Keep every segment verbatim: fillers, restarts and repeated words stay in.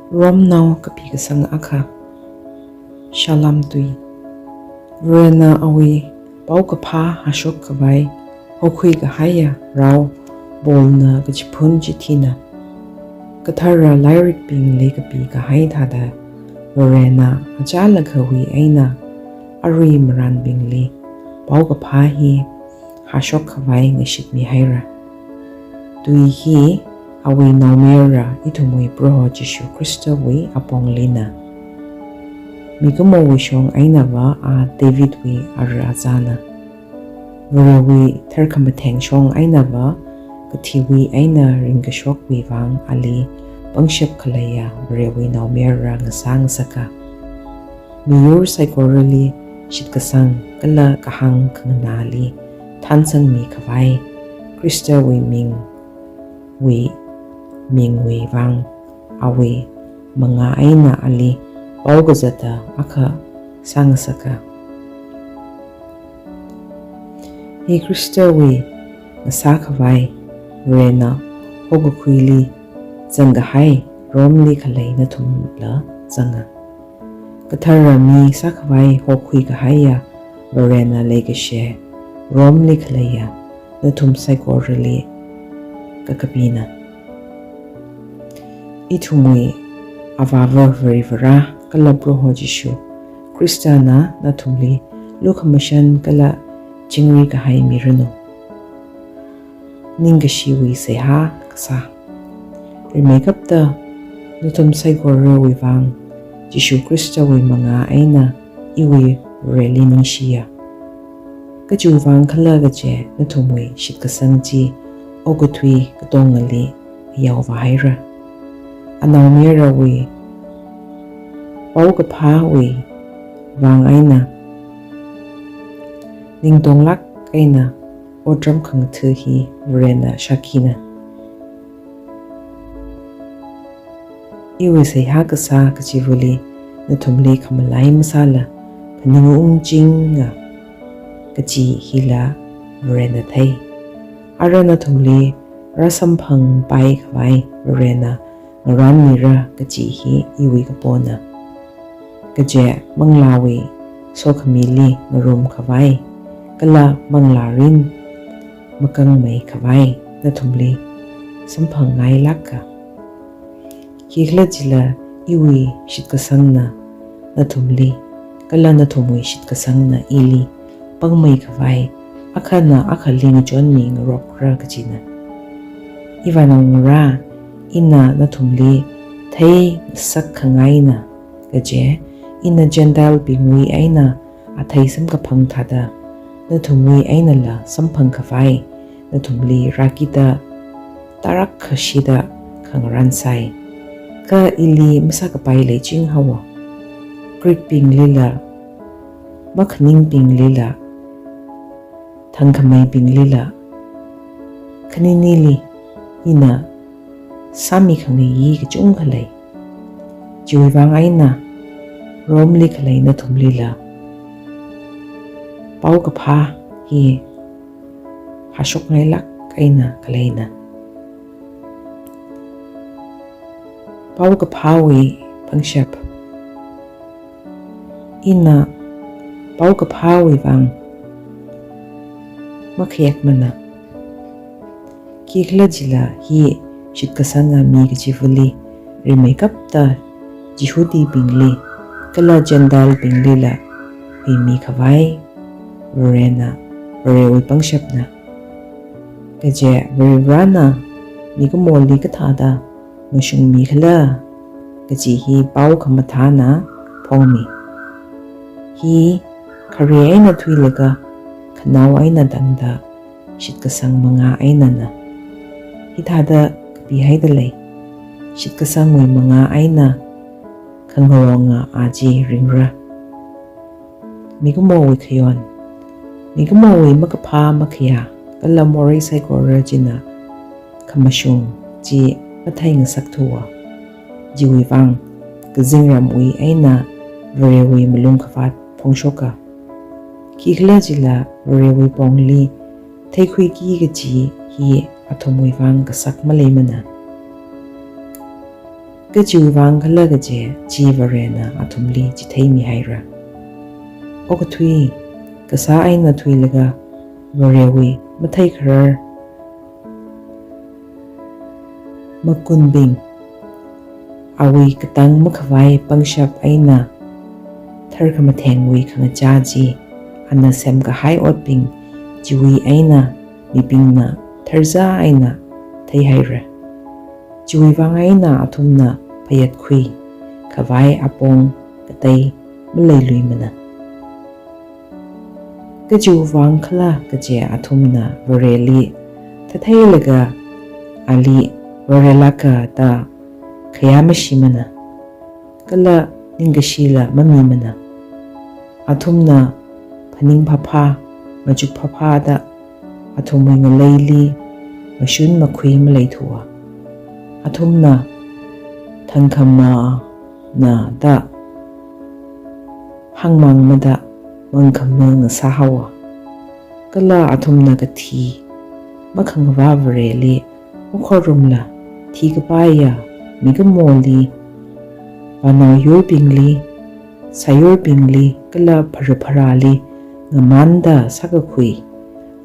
Romnao kapi kasang akha. Shalom tui. Varena awui paokaphā hashok khavai hokhui kahaiya rao Paulna kachiphun chithina. Kathara lairikbingli kapi kahai thāda, Varena achālakhawui eina arui marānbingli paokaphā hi hashok khavai ngashitmi haira. Tui hi awui naomayara ithumwui Proho Jishu Khristawui aponglina. Mikumowui shong einava a Davidwui ara azana. Varewui tharkhamatheng shong einava kathiwui eina ringkashokwui vang ali pangshap khaleiya Varewui naomayara ngasā ngasaka. Miyur saikorali shitkasang kala kahāng khanganāli thansangmi khavai Khristawui mingwui, mingwui vang awui mangā eina ali pao kazata akha sāngasaka. Hi Khristawui ngasā khavai Varena hokakhuili zangkahai Romli khalei nathumla zanga. Kathara mi sākhavai hokhui kahaiya Varena leikashi Romli khaleiya nathum saikorali kakapina. Ithumwui Avāva Varivara kala Proho Jishu Khristana nathumli lukhamashan kala chingri kahai miranu. Ningkashiwui seihā kasā. Rimeikapta nathum saikorawui vang Jishu Khristawui mangā eina iwui Vareli ningshiya. Kachiwui vang khala kaje nathumwui shitkasang chi okathui katongali yaovā haira. Anaomayarawui paokaphāwui vang eina ningtonglāk eina otram khangatha hi Varena shākhina. Iwui seihā kasā kachivali nathumli khamalai masāla phaningung chinga kachi hila Varena thei. Ara nathumli rāsamphangpai khavai Varena ngarānmira kachi hi iwui kapona. Kaje manglāwui sokhamili ngarum khavai kala manglārin makangmei khavai nathumli samphangngailāka. Khikhalajila iwui shitkasangna nathumli kala nathumwui shitkasangna ili pangmei khavai akhana akhali ngachonmi ngarokra kachina. Ivānaongarā, ina nathumli theingasak khangaina, kaje ina Gentile bingwui eina athei samkaphang thāda nathumwui einala samphang khavai nathumli rākida tarākha shida khangarān sai. Kha ili masākapai leiching haowa. Greek binglila, makhaningbinglila, thangkhameibinglila, khaninili ina sāmi khangayi kachungkha lei. Chiwui vang eina Romli khalei nathumlila paokaphā hi hashokngailāk eina khaleina. Paokaphāwui pangshap. Ina paokaphāwui vang makhayākmana. Khikhalajila hi shitkasanga mi kachivali rimeikapta Jihudibingli kala Gentile binglila huimi khavai Varena, Varewui pangshapna. Kaje Varivarana mikumoli kathāda mashungmi khala kaji hi pao khamathāna phongmi. Hi khare eina thuilaga khanao eina tangda shitkasang mangā einana. Hithāda kapihaida lei. Shitkasangwui mangā eina khangaronga aja ringra. Mikumowui khayon. Mikumowui makaphā makhayā kala morei saikora china khamashung chi matheingasakthuwa. Chiwui vang kazingramwui eina Varewui malungkhavāt phongshoka. Khikhalajila Varewui pongli theikhuiki kaji hi athumwui vang kasak maleimana. Kachiwui vang khala kaje chi Varena athumli chitheimihaira. Okathui kasā eina thuilaga Varewui matheikharar makunbing, awui katang makhavai pangshap eina tharkhamathengwui khangachā chi, ana semkahai otbing chiwui eina mibingna tharzā eina theihaira. Chiwui vang eina athumna phayatkhui khavai apong katei maleiluimana. Kachiwui vang khala kaje athumna Vareli thatheilaga ali Varelāka da khayā mashimana, kala ningkashila mamimana. Athumna phaning phapha, machuk phapha da athumwui ngaleili mashun makhui maleithua. Athumna thangkhamana da hāngmang mada mangkhama ngasāhaowa. Kala athumna kathi makhangavā Vareli makhorumla, thikapaiya mikumoli, vānaoyurbingli, sāyurbingli kala pharapharali ngamanda sākakhui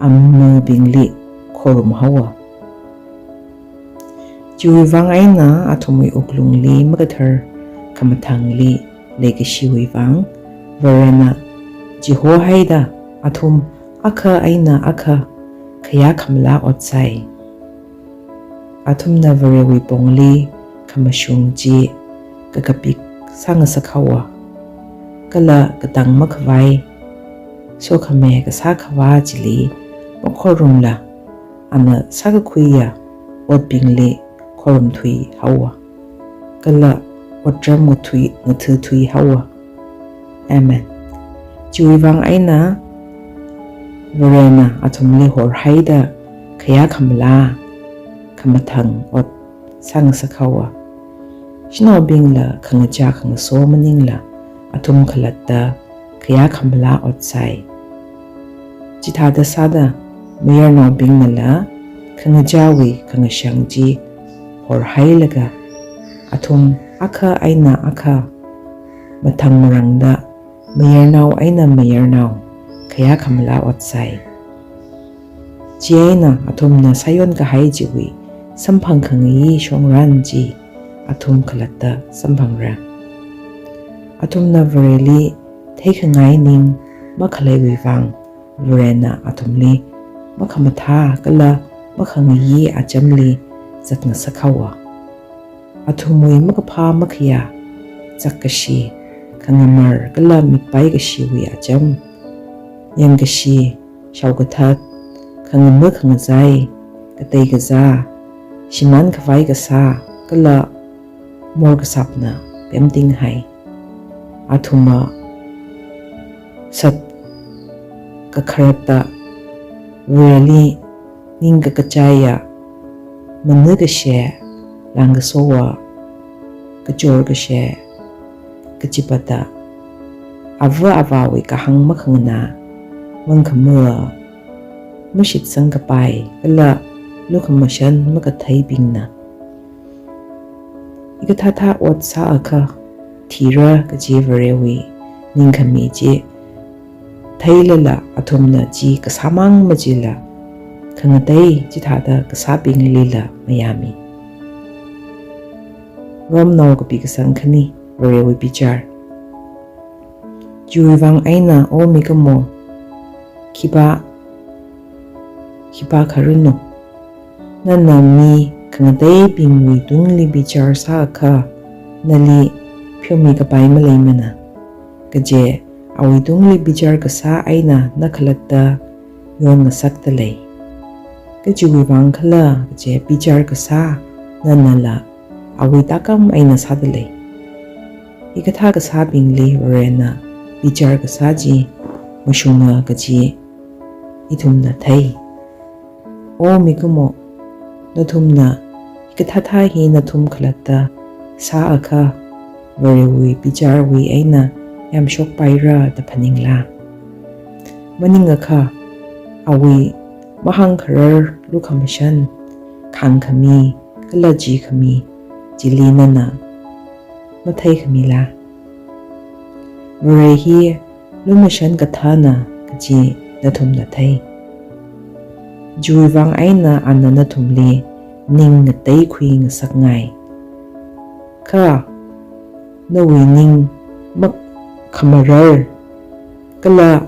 amabingli khorumhaowa. Chiwui vang eina athumwui wuklungli makathar khamathangli leikashiwui vang, Varena chihohaida athum akha eina akha khayā khamala otsai. Athumna Varewui pongli khamashung chi kakapik sāngasakhaowa. Kala katang makhavai sokhami kasā khavā chili makhorumla, ana sākakhuiya otbingli khorumthuihaowa. Kala otram ngathui, ngathuthuihaowa. Amen. Chiwui vang eina Varena athumli horhaida khayā khamala khamathang ot sāngasakhaowa. Shanaobingla khangachā khangaso maningla athum khalatta khayā khamala otsai. Chithāda sāda mayarnaobingnala khangachāwui khangashang chi horhailaga athum akha eina akha mathang marangda mayarnao eina mayarnao khayā khamala otsai. Chieina athumna sāyonkahai chiwui samphang khangayi shongran chi athum khalatta samphangra. Athumna Vareli theikhangai ning makhaleiwui vang, Varena athumli makhamathā kala makhangayi achamli zatngasakhaowa. Athumwui makaphā makhayā, chakkashi, khangamar kala mikpai kashiwui acham, yangkashi, shaokathat, khangama khangazai, katei kazā, shimān khavai kasā kala morkasapna pemtinghai. Athumna sat kakharatta Vareli ningkakachaiya, mana kashe, langkasowa, kachor kashe, kachipata, ava avāwui kahāng makhanganā, mangkhamā, mashitsang kapai kala lukhamashan makatheibingna. Hikathāthā ot sāakha thira kaji Varewui ningkhami chi theilala athumna chi kasāmang machila, khangatei chithāda kasābinglila mayāmi. Romnao kapi kasang khani, Varewui bichar. Chiwui vang eina, O mikumo, khipā, khipākharanu. Nana mi khangateibingwui tungli bichar sāakha, nali pheomi kapai maleimana. Kaje, awui tungli bichar kasā eina na khalatta yonngasakta lei. Kachiwui vang khala kaje, bichar kasā nanala awui tākam eina sāda lei. Hikathā kasābingli Varena bichar kasā chi mashunga kaji ithumna thei. O mikumo, nathumna hikathāthā hi nathum khalatta sāakha, Varewui bicharwui eina yamshokpaira da phaningla? Maningakha, awui mahāngkharar lukhamashan, khāngkhami kala jikhami chili nana matheikhamila? Vare hi lumashan kathāna kaji nathumna thei. Chiwui vang eina ana nathumli ning ngateikhui ngasakngai. Kha nawui ning makhamarar kala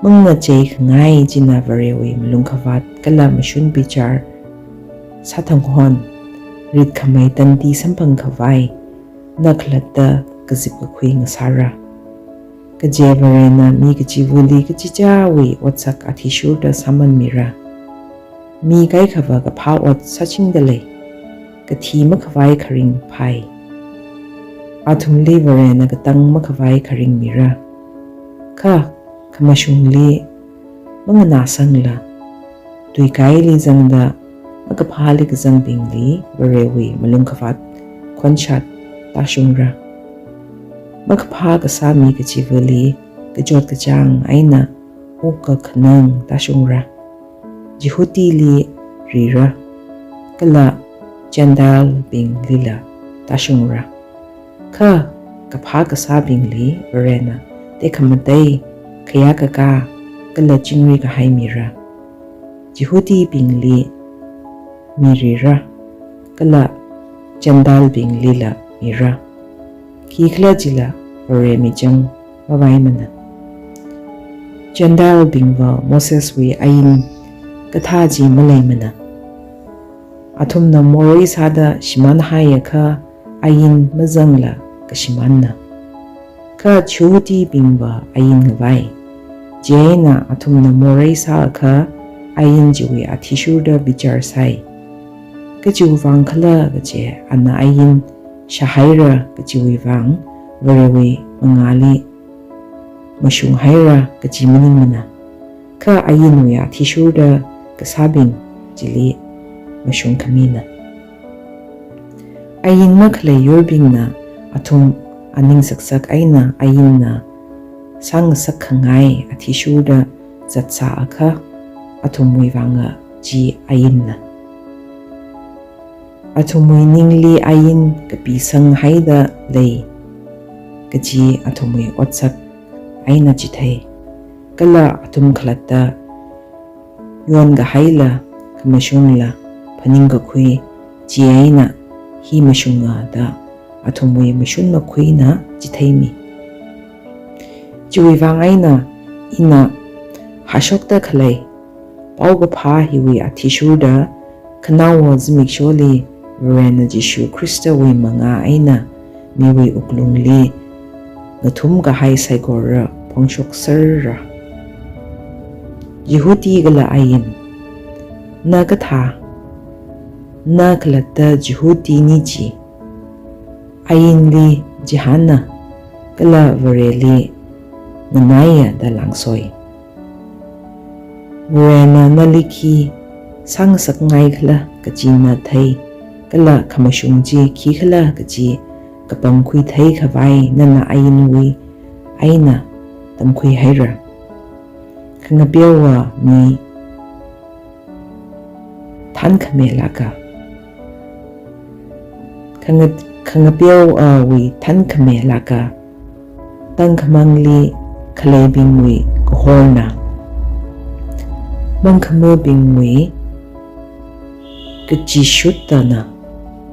mangacheikhangai china Varewui malungkhavāt kala mashun bichar sāthanghon, ritkhamei tandi samphang khavai na khalatta kazip kakhui ngasāra. Kaje Varena mi kachivali kachichāwui otsak athishurda sāman mira. Mi kaikhava kaphā ot sāchingda lei, kathi makhavai kharing phai. Athumli Varena katang makhavai kharing mira. Kha khamashungli manganāsangla, tuikaili zangda makaphāli kazangbingli Varewui malungkhavāt khonshat tāshungra. Makaphā kasā mi kachivali kachot kachāng eina oka khanang tāshungra. Jihudili rira, kala Gentile binglila tāshungra. Kha kaphā kasābingli Varena tekhamatei, khayākakā kala chingri kahai mira. Jihudibingli mirira, kala Gentile binglila mira. Khikhalajila Vare michang mapaimana. Gentile bingva Moseswui ain kathā chi maleimana. Athumna morei sāda shimānhaiakha ain mazangla kashimānna. Kha Jihudibingva ain ngavai. Chieina athumna morei sāakha ain chiwui athishurda bichar sāi. Kachiwui vang khala kaje ana ain shāhaira kajiwui vang Varewui mangāli mashunghaira kaji maningmana. Kha ainwui athishurda kasābing chili mashungkhamina. Ain makhalei yurbingna athum aning saksak eina ainna sāngasak khangai athishurda zatsāakha athumwui vanga chi ainna. Athumwui ningli ain kapisanghaida lei kaji athumwui otsak eina chithei. Kala athum khalatta yonkahaila khamashungla phaningkakhui, chieina hi mashunga da athumwui mashun makhuina chitheimi. Chiwui vang eina ina hashokda khalei paokaphā hiwui athishurda khanaowa zimiksholi Varena Jishu Khristawui mangā eina miwui wuklungli ngathum kahai saikora phongshokserra. Jihudi kala ain. Na kathā? Na khalatta Jihudini chi. Ainli chihānna, kala Vareli nganaiya da langsoi. Varena nali khi sāngasakngaikhala kaji na thei, kala khamashung chi khikhala kaji kapangkhui theikhavai nana ainwui eina tamkhuihaira. Khangapeowa mi thankhamelāka. Khanga-, khangapeowui thankhamelāka, tangkhamangli khaleibingwui kahorna, mangkhamabingwui kachishutana,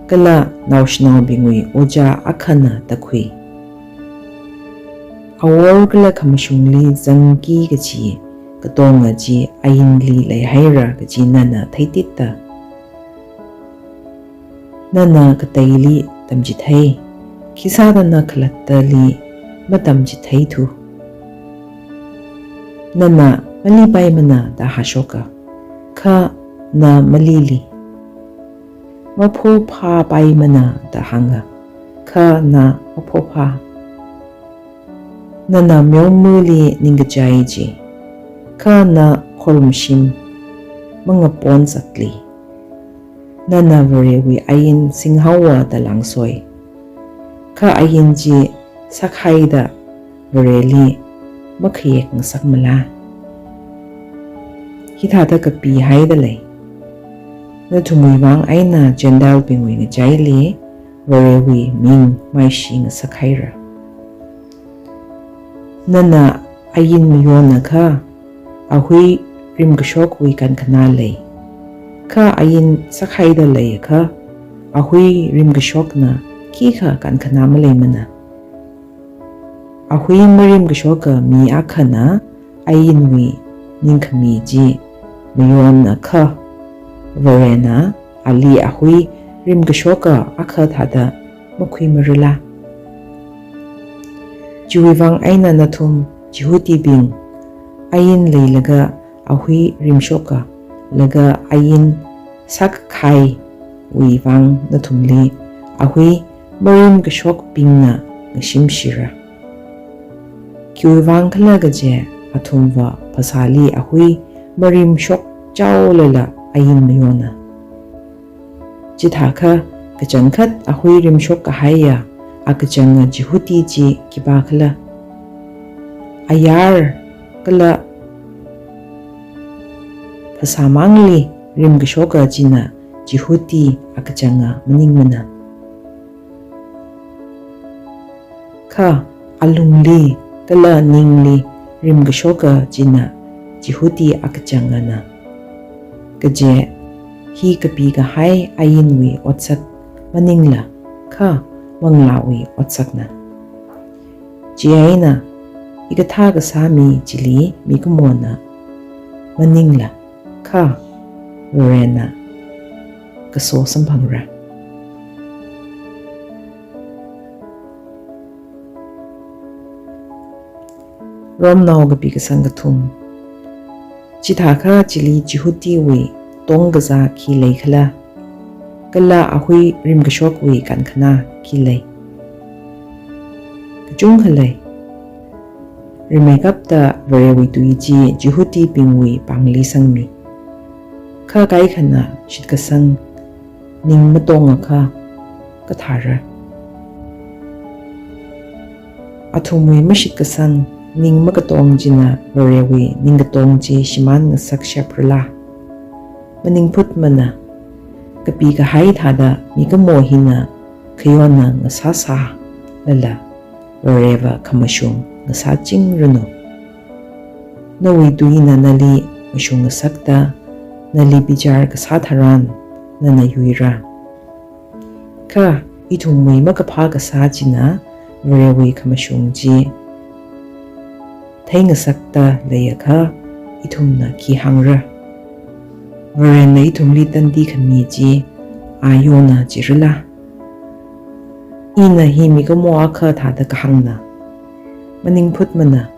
kala naoshinaobingwui ojā akhana da khui. Awor kala khamashungli zangki kaji katonga chi ainli leihaira kaji nana theititta. Nana kateili tamchithei, khisāda na khalattali matamchitheithu. Nana malipaimana da hashoka, kha na malili. Maphophāpaimana da hānga, kha na maphophā. Nana meomali ningkachai ji, kha na khorumshim mangaponsakli. Nana Varewui ain singhaowa da langsoi, kha ain chi sakhaida Vareli makhayek ngasakmala? Hithāda kapihaida lei. Nathumwui vang eina Gentile bingwui ngachaili Varewui ming maishi ngasakhaira. Nana ain mayonakha, ahui rimkashokwui kankhana lei. Kha ain sakhaida leiakha, ahui rimkashokna khikha kankhana maleimana. Ahui marimkashoka mi akhana ainwui ningkhami chi mayonakha, Varena ali ahui rimkashoka akha thāda makhuimarala. Chiwuivang eina nathum Jihudibing, ain leilaga ahui rimshoka laga ain sākakhaiwui vang nathumli ahui marimkashokbingna ngashimshira. Khiwuivang khala kaje, athumva phasāli ahui marimshok chaolala ain mayona. Chithākha, kachangkhat ahui rimshok kahaiya akachanga Jihudi chi khipākhala? Ayar kala phasāmangli rimkashoka china Jihudi akachanga maningmana. Kha alungli kala ningli rimkashoka china Jihudi akachangana. Kaje, hi kapikahai ainwui otsak maningla, kha manglāwui otsakna. Chieina, hikathā kasā mi chili mikumona maningla, kha Varena kaso samphangra. Romnao kapi kasang kathum. Chithākha chili Jihudiwui tongkazā khi leikhala? Kala ahui rimkashokwui kankhana khi lei? Kachungkha lei. Rimeikapta Varewui tui chi Jihudibingwui pāngli sangmi. Kha kaikhana shitkasang ning matongakha kathāra? Athumwui mashitkasang ning makatong china Varewui ningkatong chi shimān ngasakshaprala? Maningphutmana. Kapikahai thāda mikumo hina khayonna ngasāsālala, Vareva khamashung ngasāchingranu. Nawui tuina nali mashung ngasakta, nali bichar kasā tharan nana yuira. Kha ithumwui makaphā kasā china Varewui khamashung chi theingasakta leiakha, ithumna khi hāngra? Varena ithumli tandi khami chi ayona jirala? Ina hi mikumo akha thāda kahāngna. Maningphutmana.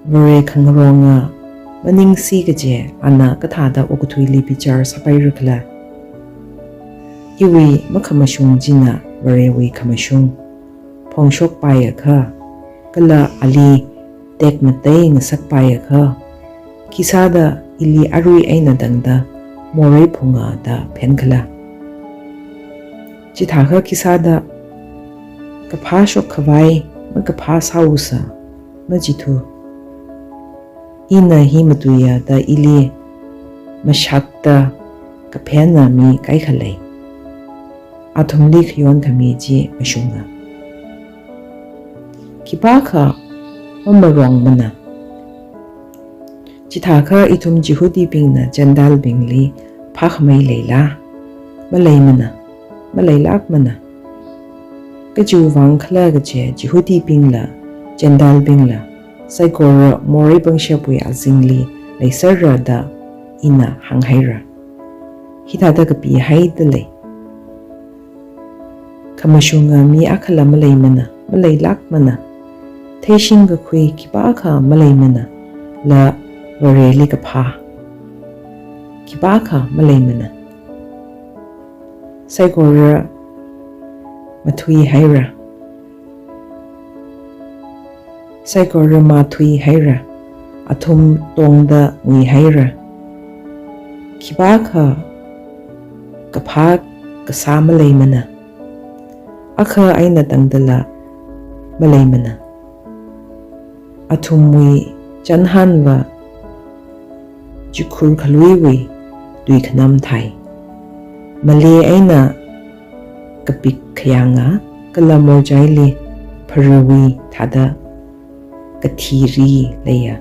Vare khangaronga maningsi kaje ana kathāda okathuili bichar sāpairakhala? Iwui makhamashung china Varewui khamashung phongshokpaiakha, kala ali tekmatei ngasakpaiakha, khisāda ili arui eina tangda morei phunga da phenkhala? Chithākha khisāda kaphā shokkhavai makaphā sāusa, machithu. Ina hi matuiya da ili mashakta kaphenna mi kaikha lei. Athumli khayon khami chi mashunga. Khipākha mamarongmana. Chithākha ithum Jihudibingna Gentile bingli phākhamei leila? Maleimana, maleilākmana. Kachiwui vang khala kaje, Jihudibingla Gentile bingla saikora morei pangshapwui azingli leiserra da ina hānghaira. Hithāda kapihaida lei. Khamashunga mi akhala maleimana, maleilākmana. Theishing kakhui khipākha maleimana, la Vareli kaphā khipākha maleimana. Saikora mathuihaira. Saikora mathuihaira, athum tongda nguihaira. Khipākha kaphā kasā maleimana. Akha eina tangdala maleimana. Athumwui chānhanva chikhur khaluiwui tui khanam thai. Male eina kapik khayānga, kala morjaili pharawui thāda kathiri leiya.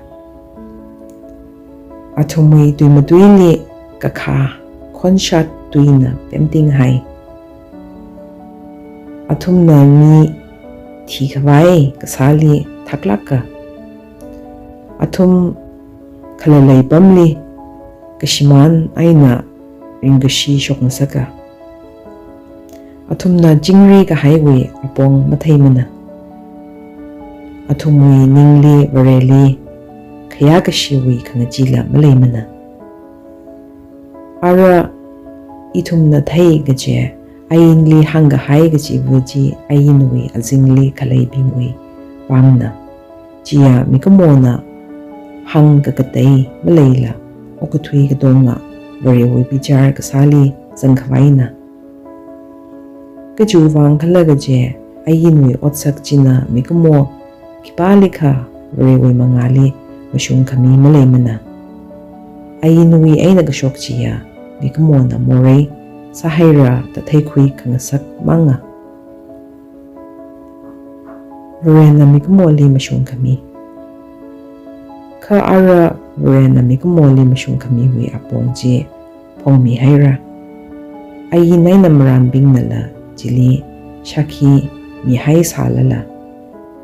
Athumwui tuimatuili kakha khonshat tuina pemtinghai. Athumna mi thikhavai kasāli thaklāka. Athum khalalei pamli kashimān eina ringkashi shokngasaka. Athumna chingri kahaiwui apong matheimana. Athumwui ningli Vareli khayākashiwui khangachila maleimana. Ara ithumna theikaje, ainli hāngkahai kachiva chi ainwui azingli khaleibingwui vangna. Chiya mikumona hāngkakatei maleila, okathui katonga Varewui bichar kasāli zangkhavaina. Kachiwui vang khala kaje, ainwui otsak china mikumo khipālikha Varewui mangāli mashungkhami maleimana. Ainwui eina kashok chiya mikumona morei sāhaira da theikhui khangasak manga. Varena mikumoli mashungkhami. Kha ara Varena mikumoli mashungkhamiwui apong chi phongmihaira. Ain eina marānbingnala chili shākhi mihai sālala,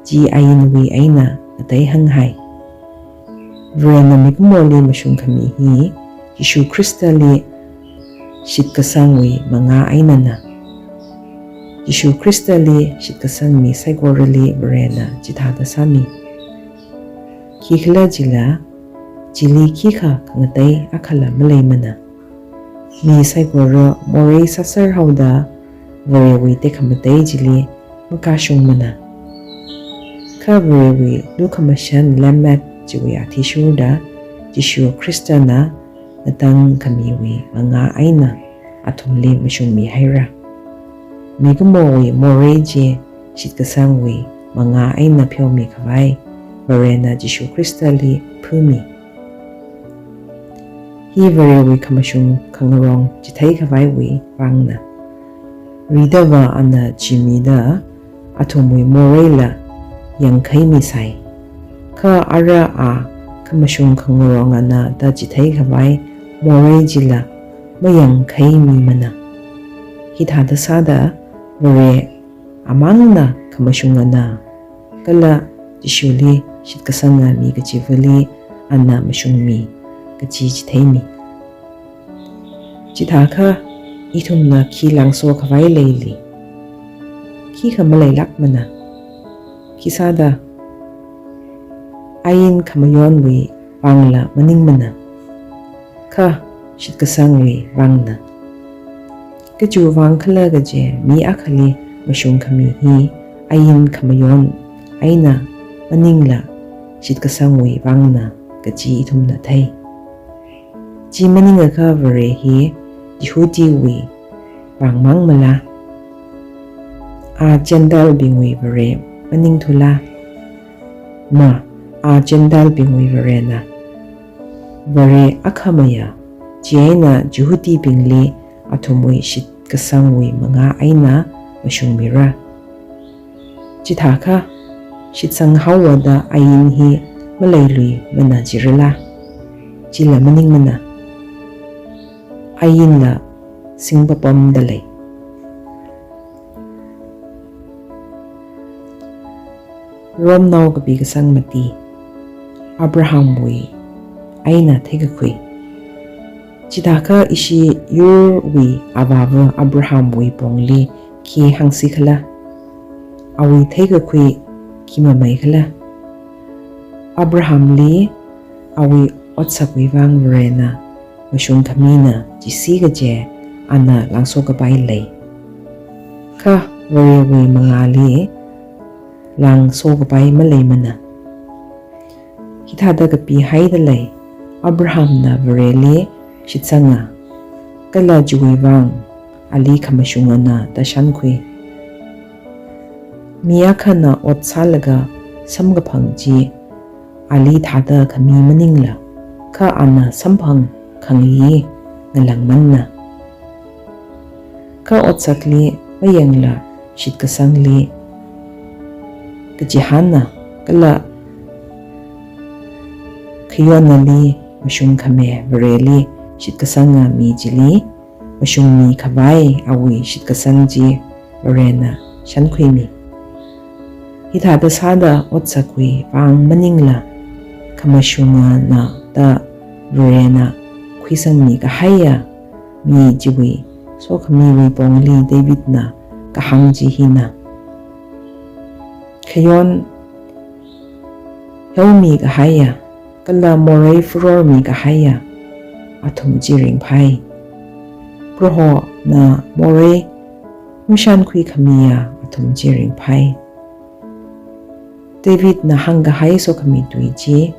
chi ainwui eina ngatei hānghai. Varena mikumoli mashungkhami hi Jishu Khristali shitkasangwui mangā einana. Jishu Khristali shitkasang mi saikorali Varena chithāda sāmi. Khikhalajila, chili khikha khangatei akhala maleimana. Mi saikora morei sāserhaoda Varewui tekhamatei chili makashungmana. Kha Varewui lukhamashan lemmet chiwui athishurda Jishu Khristana ngatangkhamiwui mangā eina athumli mashungmihaira. Mikumowui morei chi shitkasangwui mangā eina pheomikhavai Varena Jishu Khristali phumi. Hi Varewui khamashung khangarong chitheikhavaiwui vangna. Ridava ana chimida athumwui moreila yangkhaimisai. Kha ara a khamashung khangarongana da chitheikhavai morei chila mayangkhaimimana. Hithāda sāda Vare amangna khamashungana, kala Jishuli shitkasanga mi kachivali ana mashungmi kachi chitheimi. Chithākha ithumna khi langsokhavai leili? Khikha maleilākmana. Khisāda? Ain khamayonwui vangla maningmana, kha shitkasangwui vangna. Kachiwui vang khala kaje, mi akhali mashungkhami hi ain khamayon eina maningla shitkasangwui vangna kachi ithumna thei. Chi maningakha Vare hi Jihudiwui vangmangmala? A Gentile bingwui Vare maningthula? Ma, a Gentile bingwui Varena. Vare akhamaya, chieina Jihudibingli athumwui shitkasangwui mangā eina mashungmira. Chithākha, shitsanghaowada ain hi maleiluimana jirala? Chila maningmana. Ainla singpapamda lei. Romnao kapi kasang mati. Abrahamwui eina theikakhui. Chithākha ishi yurwui avāva Abrahamwui pongli khi hāngsikhala? Awui theikakhui khi mameikhala? Abrahamli awui otsakwui vang Varena mashungkhamina jisi kaje ana langsokapai lei. Kha Varewui mangāli langsokapai maleimana. Hithāda kapihaida lei, Abrahamna Vareli shitsanga, kala chiwui vang ali khamashungana da shānkhui. Mi akhana ot sālaga samkaphang chi ali thāda khami maningla, kha ana samphang khangayi ngalāngmanna. Kha otsakli mayangla shitkasangli kachihānna, kala khayonnali mashungkhami Vareli shitkasanga mi chili mashungmi khavai awui shitkasang chi Varena shankhuimi. Hithāda sāda otsakwui vang maningla, khamashungana da Varena khuisangmi kahaiya mi chiwui sokhamiwui pongli Davidna kahāng chi hina: Khayon haomi kahaiya, kala morei farormi kahaiya athum chi ringphai. Prohona morei mashankhui khamiya athum chi ringphai. Davidna hāngkahai sokhami tui chi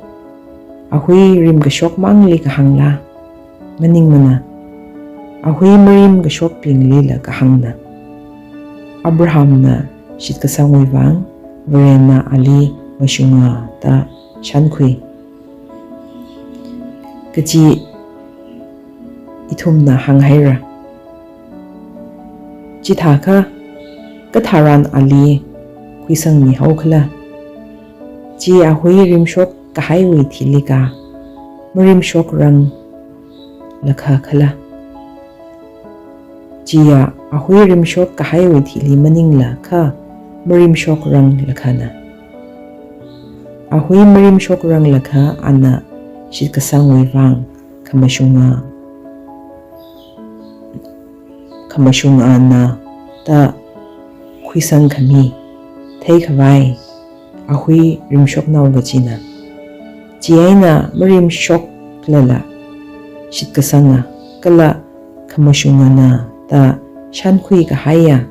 ahui rimkashok mangli kahāngla? Maningmana, ahui marimkashokbinglila kahāngna. Abrahamna shitkasangwui vang Varena ali mashunga da shankhui kaji ithumna hānghaira. Chithākha katharan ali khuisangmi haokhala? Chi ahui rimshok kahaiwui thili ka, marimshokranglakha khala? Chiya ahui rimshok kahaiwui thili maningla kha marimshokranglakha na. Ahui marimshokranglakha ana shitkasangwui vang khamashunga, khamashungana da khuisang khami theikhavai ahui rimshoknao kajina. Chieina marimshoklala shitkasanga kala khamashungana da shankhui kahaiya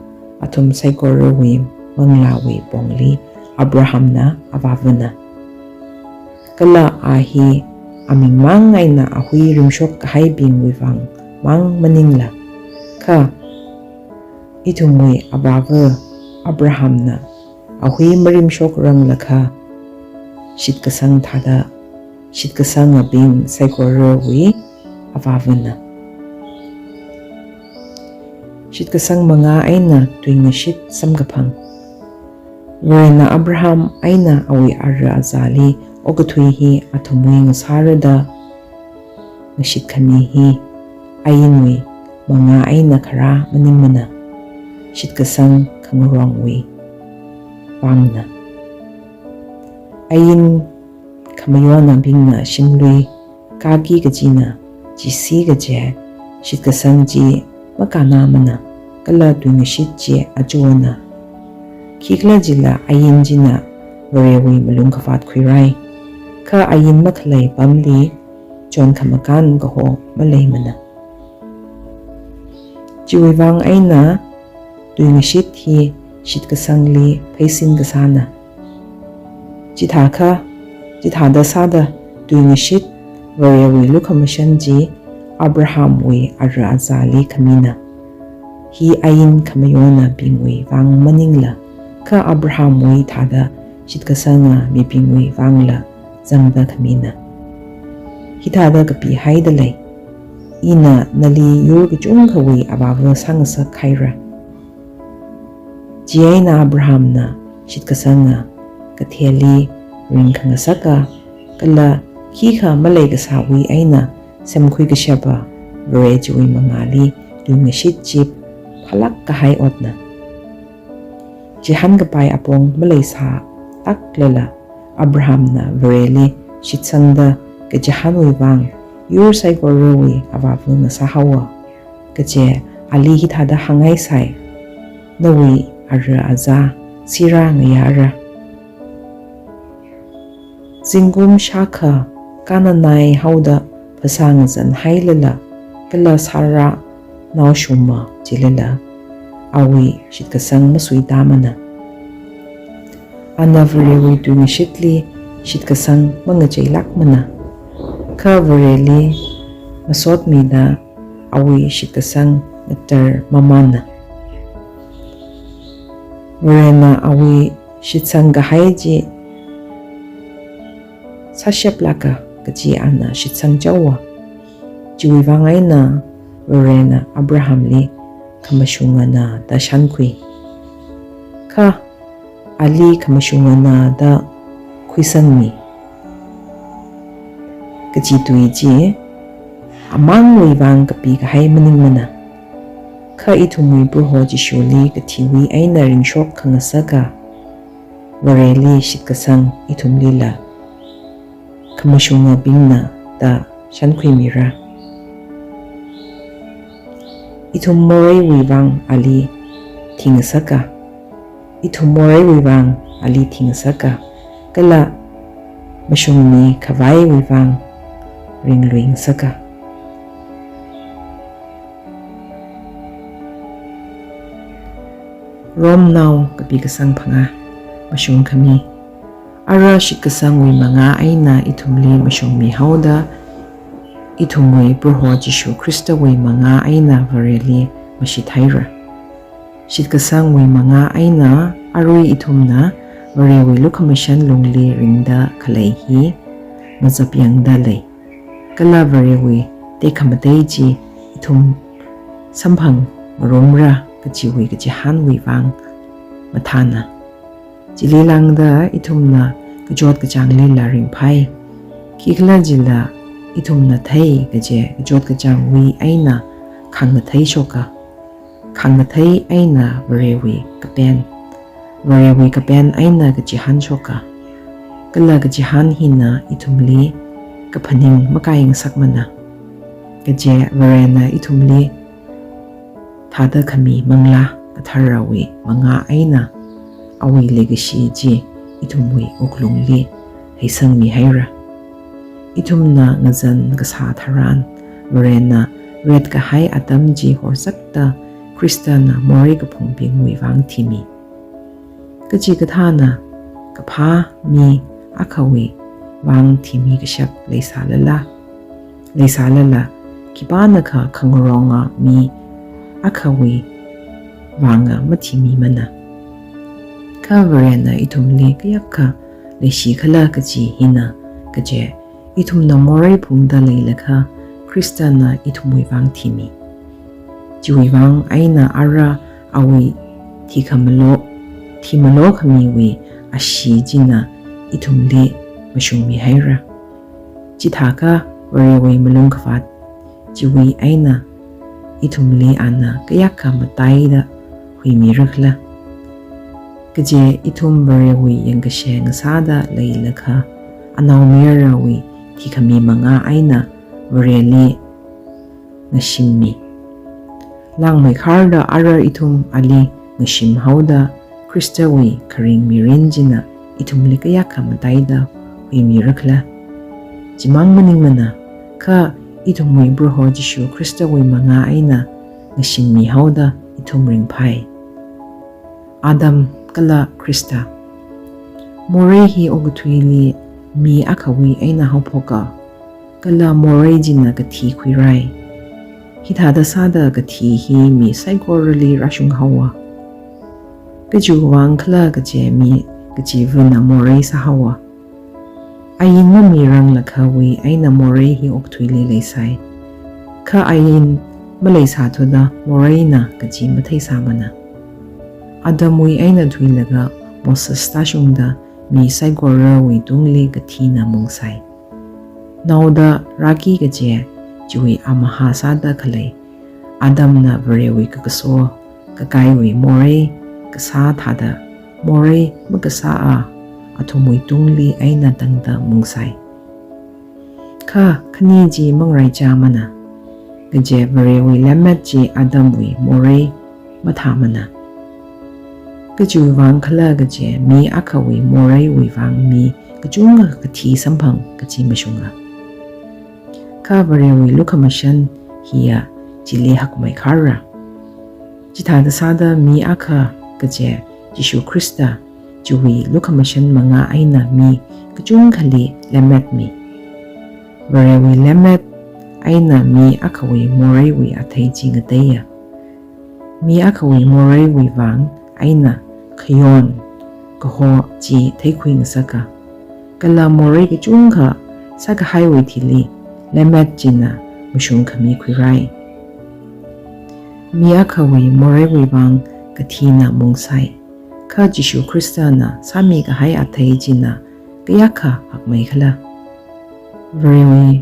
athum saikorawui manglāwui pongli Abrahamna avāvana. Kala a hi aming mang eina ahui rimshok kahaibingwui vang mang maningla, kha ithumwui avāva Abrahamna ahui marimshokranglakha shitkasang thāda shitkasangabing saikorawui avāvana. Shitkasang mangā eina tuingashit samkaphang. Varena Abraham eina awui ara azāli okathui hi athumwui ngasāra da ngashit khami hi ainwui mangā eina kharā maningmana, shitkasang khangarongwui vangna. Ain khamayonabingna shimlui kāki kajina, chisi kaje shitkasang chi makānāmana, kala tuingashit chi achona. Khikhalajila ain china Varewui malung khavāt khuirai, kha ain makhalei pamli chon khamakān kaho maleimana. Chiwui vang eina tuingashit hi shitkasangli pheisin kasāna. Chithākha, chithāda sāda tuingashit Varewui lukhamashan chi Abrahamwui ara azāli khamina. Hi ain khamayonabingwui vang maningla, kha Abrahamwui thāda shitkasanga mibingwui vangla zangda khamina. Hithāda kapihaida lei: Ina nali yur kachungkhawui avāva sāngasak haira. Chieina Abrahamna shitkasanga katheli ringkhangasaka, kala khikha maleikasāwui eina semkhui kashapa Vare chiwui mangāli tuingashit chi phālāk kahai otna. Chihānkapai apong maleisā taklala, Abrahamna Vareli shitsangda kachihānwui vang yur saikorawui avāva ngasāhaowa. Kaje ali hithāda hāngngaisai: Nawui ara azā Sarah ngayāra. Zingkum shākha kānanai haoda phasā ngazanhailala, kala Sarah naoshuma jilala, awui shitkasang masuitāmana. Ana Varewui tuingashitli shitkasang mangacheilākmana, kha Vareli masotmida awui shitkasang ngatar mamāna. Varena awui shitsang kahai chi sāsheplāka kaji ana shitsang chaowa. Chiwui vang eina Varena Abrahamli khamashungana da shānkhui. Kha ali khamashungana da khuisangmi kaji tui chi amangwui vang kapi kahai maningmana. Kha ithumwui Proho Jishuli kathiwui eina ringshok khangasaka Vareli shitkasang ithumlila khamashungabingna da shānkhuimira. Ithum moreiwui vang ali thingasaka, ithum moreiwui vang ali thingasaka, kala mashungmi khavaiwui vang ringluingasaka. Romnao kapi kasang phangā. Mashung khami. Ara shitkasangwui mangā eina ithumli mashungmi haoda, ithumwui Proho Jishu Khristawui mangā eina Vareli mashit haira. Shitkasangwui mangā eina arui ithumna Varewui lukhamashan lungli ringda khalei hi mazapyangda lei. Kala Varewui tekhamatei chi ithum samphang ngarumra kajiwui kachihānwui vang mathāna. Chili lāngda ithumna kachot kachānglila ringphai. Khikhalajila ithumna thei kaje kachot kachāngwui eina khāngkathei shoka. Khāngkathei eina Varewui kapen. Varewui kapen eina kachihān shoka. Kala kachihān hina ithumli kaphaning makai ngasakmana. Kaje Varena ithumli thāda khami Manglā Katharawui mangā eina awui leikashi chi ithumwui wuklungli heisangmi haira. Ithumna ngazan kasā tharan Varena ret kahai atam chi horsakta Khristana morei kaphungbingwui vang thimi. Kachikathāna kaphā mi akhawui vang thimi kashap leisālala, leisālala, khipānakha khangaronga mi akhawui vanga mathimimana. Kha Varena ithumli kayākha leishikhala kaji hina kaje ithumna morei phungda leilakha Khristana ithumwui vang thimi. Chiwui vang eina ara awui thikhamalo, thimalo khamiwui ashee china ithumli mashungmi haira. Chithākha Varewui malungkhavāt chiwui eina ithumli ana kayākha mataida huimirakhala. Kaje ithum Varewui yangkashe ngasāda leilakha, Anaomayarawui thikhami mangā eina Vareli ngashimmi. Langmeikharda ara ithum ali ngashim haoda Khristawui kharing mirin china ithumli kayākha mataida huimirakhala. Chimang maningmana, kha ithumwui Proho Jishu Khristawui mangā eina ngashimmi haoda ithum ringphai. Adam kala Khrista. Morei hi okathuili mi akhawui eina haophoka, kala morei china kathi khuirai. Hithāda sāda kathi hi mi saikorali rāshung haowa. Kajiwui vang khala kaje mi kachivana morei sāhaowa. Ain mamiranglakhawui eina morei hi okathuili leisai. Kha ain maleisāthuda moreina kaji matheisāmana. Adamwui eina thuilaga Moses tāshungda mi saikorawui tungli kathina mungsai. Naoda rāki kaje chiwui amaha sāda khalei Adamna Varewui kakaso kakaiwui morei kasā thāda morei makasā a athumwui tungli eina tangda mungsai. Kha khani chi mangraichāmana. Kaje Varewui lemmet chi Adamwui morei mathāmana. Kajiwui vang khala kaje mi akhawui moreiwui vang mi kachungkha kathi samphang kaji mashunga. Kha Varewui lukhamashan hiya chili hakmeikhara. Chithāda sāda mi akha kaje Jishu Khrista chiwui lukhamashan mangā eina mi kachungkhali lemmetmi. Varewui lemmet eina mi akhawui moreiwui athei chi ngateiya. Mi akhawui moreiwui vang eina khayon kaho chi theikhui ngasaka. Kala morei kachungkha sākahaiwui thili lemmet china mashung khami khuirai. Mi akhawui moreiwui vang kathina mungsai, kha Jishu Khristana sāmikahai athei china kayākha hakmeikhala? Varewui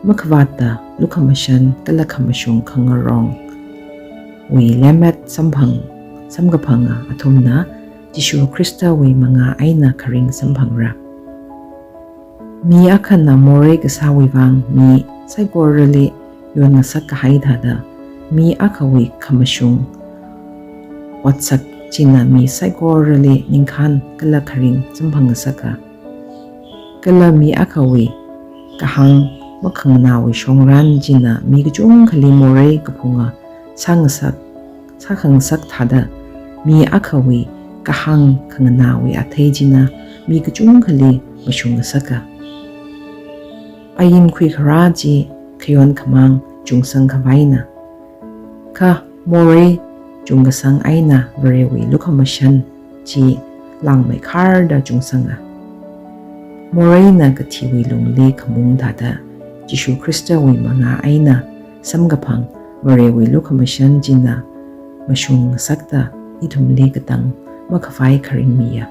makhavāta lukhamashan kala khamashung khangarongwui lemmet samphang, samkaphanga athumna Jishu Khristawui manga eina kharing samphangra. Mi akhana morei kasāwui vang mi saikorali yonngasak kahai thāda, mi akhawui khamashung otsak china mi saikorali ningkhān kala kharing samphangngasaka. Kala mi akhawui kahāng makhanganāwui shongran china mi kachungkhali morei kaphunga sāngasak, sākhangasak thāda, mi akhawui kahāng khanganāwui athei china mi kachungkhali mashungngasaka. Ain khuikharā chi khayon khamāng chungsang khavaina. Kha morei chungkasang eina Varewui lukhamashan chi langmeikharda chungsanga. Moreina kathiwui lungli khamung thāda, Jishu Khristawui manga eina samkaphang Varewui lukhamashan china mashungngasakta ithumli katang makhavai kharing miya.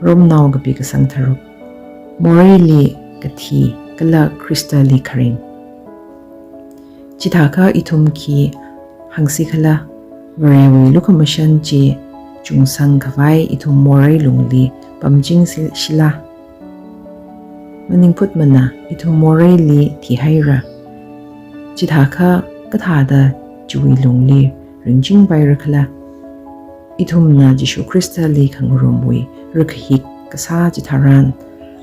Romnao kapi kasang tharuk. Moreili kathi kala Khristali kharing. Chithākha ithum khi hāngsikhala? Varewui lukhamashan chi chungsang khavai ithum morei lungli pamching si-, shila? Maningphutmana, ithum moreili thihaira. Chithākha kathāda chiwui lungli ringchingpairakhala? Ithumna Jishu Khristali khangarumwui rakahik kasā chitharan,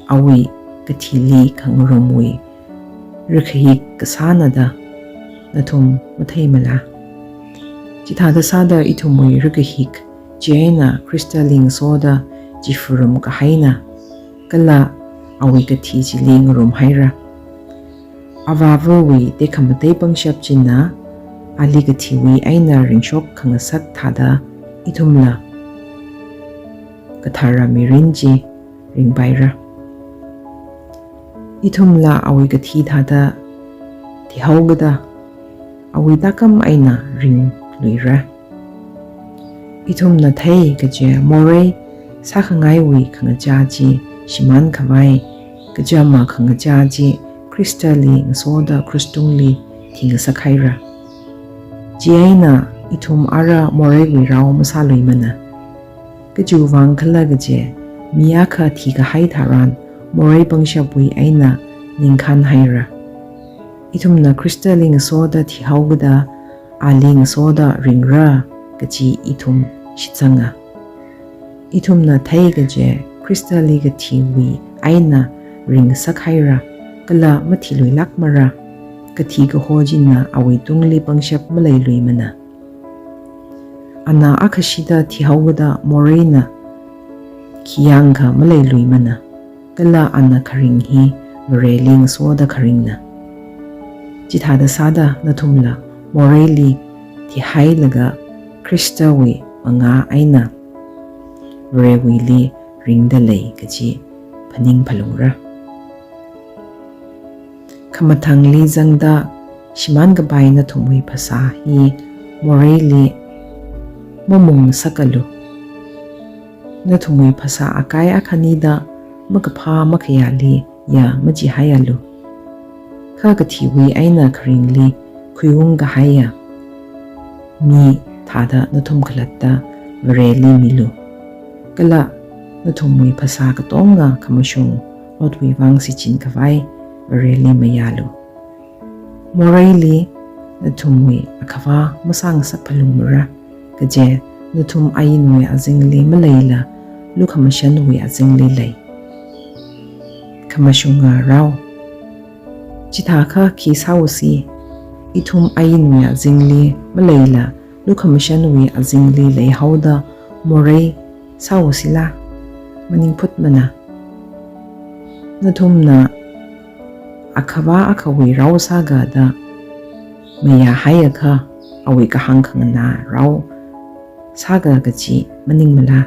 awui kathili khangarumwui rakahik kasāna da nathum matheimala? Chithāda sāda ithumwui rakahik chieina Khristali ngasoda chifarum kahaina, kala awui kathi chili ngarumhaira. Avāvawui tekhamatei pangshap china ali kathiwui eina ringshok khangasak thāda ithumla kathara mirin chi ringpaira. Ithumla awui kathi thāda thihaokida awui tākam eina ringluira. Ithumna thei kaje morei sākhangaiwui khangachā chi shimān khavai, kachama khangachā chi Khristali ngasoda krush tungli thingasak haira. Chieina ithum ara moreiwui rao masāluimana. Kachiwui vang khala kaje, mi akha thikahai tharan morei pangshapwui eina ningkhān haira. Ithumna Khristali ngasoda thihaokida ali ngasoda ringra kaji ithum shitsanga. Ithumna thei kaje Khristali kathiwui eina ringsak haira, kala mathiluilākmara. Kathi kaho china awui tungli pangshap maleiluimana. Ana akhashida thihaokida moreina khiyāngkha maleiluimana, kala ana kharing hi Vareli ngasoda kharingna. Chithāda sāda nathumla moreili thihailaga Khristawui manga eina Varewuili ringda lei kaji phaning phalungra. Khamathangli zangda shimānkapai nathumwui phasā hi moreili mamungsakalu. Nathumwui phasā akai akhanida makaphā makhayāli ya machihaialu. Kha kathiwui eina kharingli khuiung kahaiya mi thāda nathum khalatta Vareli milu. Kala nathumwui phasā katonga khamashung otwui vang shichin khavai Vareli mayālu. Moreili nathumwui akhava masāngasak phalungmara, kaje nathum ainwui azingli maleila lukhamashanwui azingli lei. Khamashunga rao. Chithākha khi sāusi, ithum ainwui azingli maleila lukhamashanwui azingli leihaoda morei sāusila? Maningphutmana. Nathumna akhava akhawui rao sāga da mayāhaiakha awui kahāng khanganā rao sāga kaji maningmala?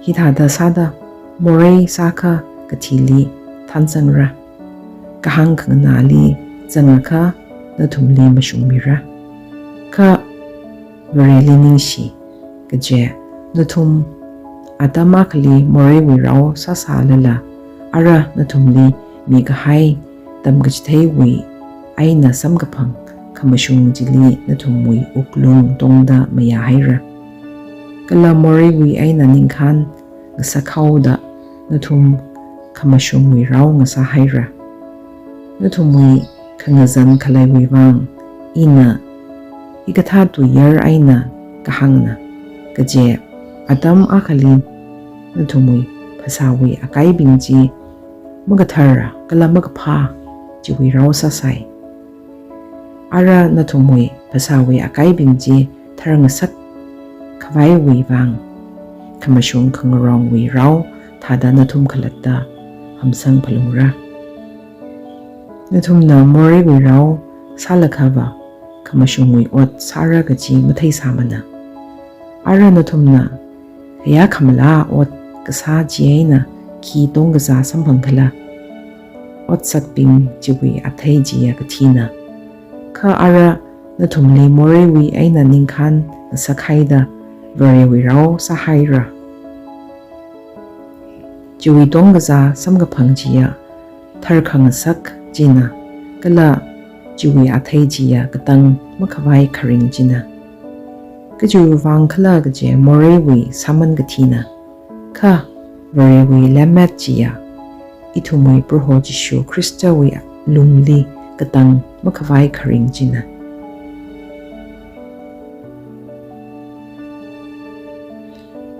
Hithāda sāda morei sākha kathili thansangra. kahāng khanganāli zangakha nathumli mashungmira. Kha Vareli ningshi, kaje nathum atam akhali moreiwui rao sāsālala, ara nathumli mikahai tamkachitheiwui eina samkaphang khamashung chili nathumwui wuklung tongda mayāhaira. Kala moreiwui eina ningkhān ngasakhaoda nathum khamashungwui rao ngasāhaira. Nathumwui khangazan khaleiwui vang ina hikathā tuiyar eina kahāngna, kaje atam akhali nathumwui phasāwui akaibing chi makathara kala makaphā chiwui rao sāsai. Ara nathumwui phasāwui akaibing chi tharngasak khavaiwui vang khamashung khangarongwui rao thāda nathum khalatta hamsang phalungra. Nathumna moreiwui rao sālakhava khamashungwui ot sāra kaji matheisāmana. Ara nathumna khayā khamalā ot kasā chieina khi tongkazā samphangkhala? Otsakbing chiwui athei chiya kathina. Kha ara nathumli moreiwui eina ningkhān ngasakhaida Varewui rao sāhaira. Chiwui tongkazā samkaphang chiya tharkhangasak china, kala chiwui athei chiya katang makhavai kharing china. Kachiwui vang khala kaje moreiwui sāman kathina. Kha Varewui lemmet chiya ithumwui Proho Jishu Khristawui lungli katang makhavai kharing china.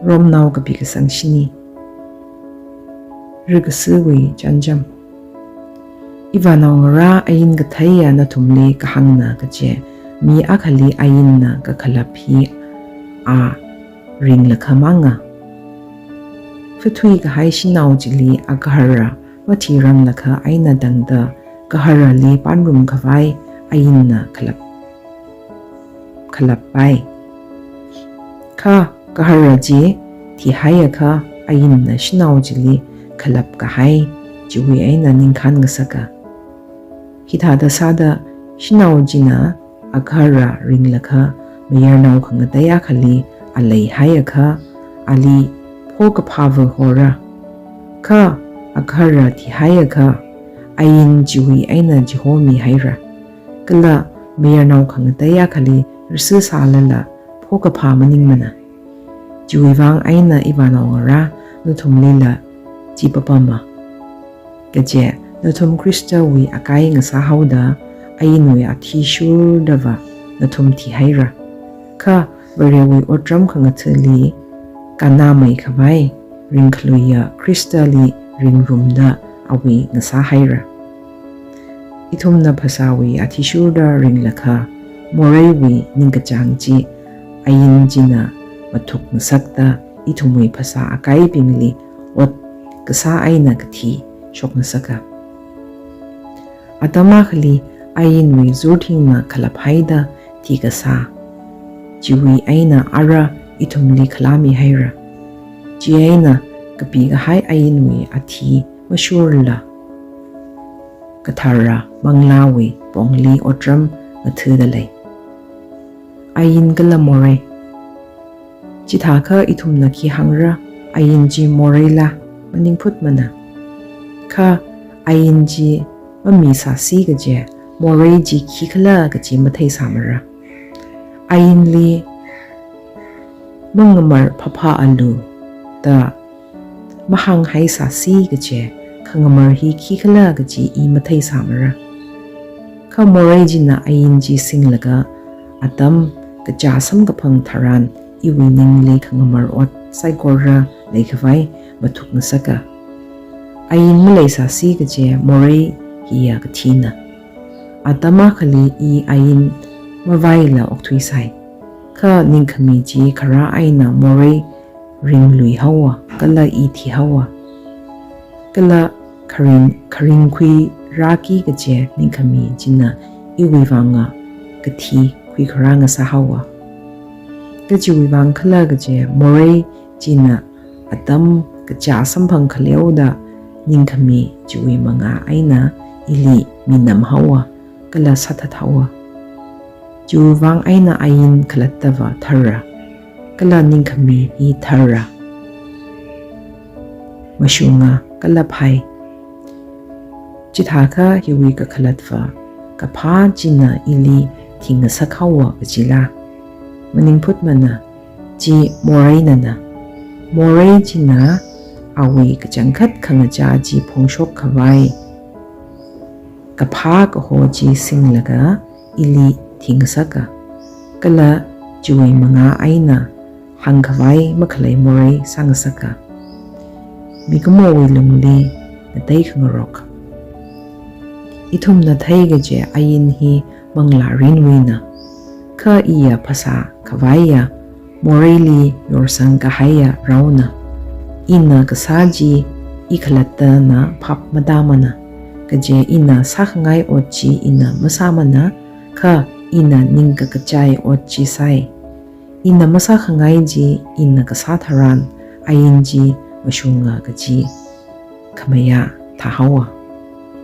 Romnao kapi kasang shini. Rikashiwui chānjam. Ivānaongarā, ain katheiya nathumli kahāngna kaje, mi akhali ainna kakhalap hi a ringlakha manga. Phathui kahai shanao chili agahara mathiranglakha eina tangda gaharali pānrum khavai ainna khalap, khalappai. Kha gahara chi thihaiakha ainna shanao chili khalap kahai chiwui eina ningkhān ngasaka. Hithāda sāda shanao china agahara ringlakha mayarnao khangatei akhali a leihaiakha ali phokaphā vahora. Kha agahara thihaiakha ain chiwui eina chihomihaira. Kala mayarnao khangatei akhali rishi sālala phokaphā maningmana. Chiwui vang eina ivānaongarā, nathumlila chi papama. Kaje nathum Khristawui akai ngasāhaoda ainwui athishurdava nathum thihaira. Kha Varewui otram khangathali kannāmei khavai ringkhaluiya Khristali ringrumda awui ngasāhaira. Ithumna phasāwui athishurda ringlakha moreiwui ningkachāng chi ain china mathuk ngasakta ithumwui phasā akaibingli ot kasā eina kathi shok ngasaka. Atam akhali ainwui zurthingna khalaphaida thi kasā chiwui eina ara ithumli khalāmihaira. Chieina kapi kahai ainwui athi mashurla kathara manglāwui pongli otram ngathada lei. Ain kala morei. Chithākha ithumna khi hāngra, ain chi moreila? Maningphutmana. Kha ain chi mamisāsi kaje morei chi khikhala kaji matheisāmara. Ainli mangamar phapha alu da mahānghaisāsi kaje khangamar hi khikhala kaji i matheisāmara. Kha morei china ain chi singlaga atam kachā samkaphang tharan iwui ningli khangamar ot saikora leikhavai mathuk ngasaka. Ain maleisāsi kaje morei hiya kathina. Atam akhali i ain mavaila okthuisai. Kha ningkhami chi kharā eina morei ringluihaowa, kala i thihaowa. Kala kharing, kharingkhui rāki kaje ningkhami china iwui vanga kathi khuikharā ngasāhaowa. Kachiwui vang khala kaje morei china atam kachā samphang khaleoda ningkhami chiwui mangā eina ili minam haowa, kala sāthat haowa. Chiwui vang eina ain khalattava tharra, kala ningkhami hi tharra. Mashunga kala phai. Chithākha hiwui kakhalatva kaphā china ili thingasak haowa kajila? Maningphutmana, chi moreinana. Morei china awui kachangkhat khangachā chi phongshok khavai kaphā kaho chi singlaga ili thingasaka, kala chiwui mangā eina hāngkhavai makhalei morei sāngasaka. Mikumowui lungli ngatei khangarok. Ithumna theikaje ain hi manglā rinwuina, kha iya phasā khavaiya moreili yorsang kahaiya raona. Ina kasā chi i khalattana phap matāmana, kaje ina sākhangai ot chi ina masāmana, kha ina ningkakachai ot chi sai. Ina masākhangai chi ina kasā tharan ain chi mashunga kaji khamayā thāhaowa.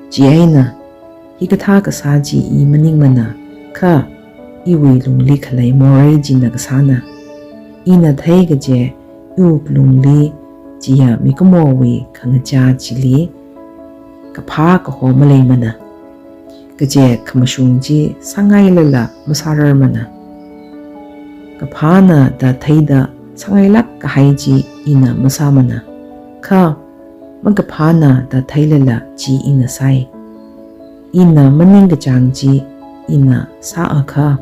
Chieina, hikathā kasā chi i maningmana, kha iwui lungli khalei morei china kasāna. Ina theikaje iwui lungli chiya mikumowui khangachā chili kaphā kaho maleimana. Kaje khamashung chi sāngailala masārarmana. Kaphāna da theida sāngailāk kahai chi ina masāmana, kha makaphāna da theilala chi ina sai. Ina maningkachāng chi ina sāakha,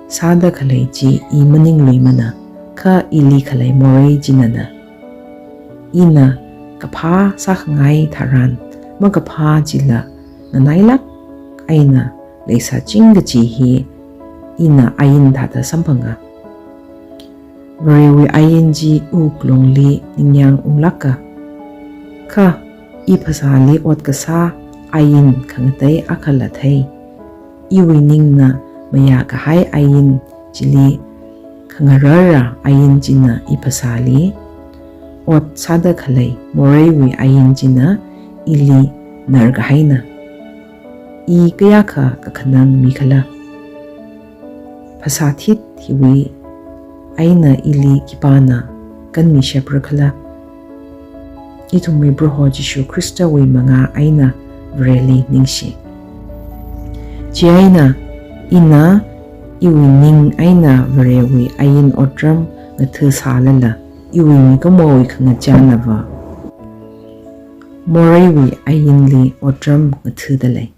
sāda khalei chi i maningluimana, kha ili khalei morei chinana. Ina kaphā sākhangai tharan makaphā chila nganailāk eina leisāching kaji hi ina ain thāda samphanga. Varewui ain chi iwui lungli ningyāng unglāka. Kha i phasāli ot kasā ain khangatei akhala thei. Iwui ningna mayā kahai ain chili khangararra ain china i phasāli ot sāda khalei moreiwui ain china ili narkahaina. I kayākha kakhanang mikhala? Phasā thit hiwui eina ili khipāna kanmishapra khala? Ithumwui Proho Jishu Khristawui mangā eina Vareli ningshi. Chieina ina iwui ning eina Varewui ain otram ngatha sālala, iwui mikumowui khangachānava moreiwui ainli otram ngathada lei.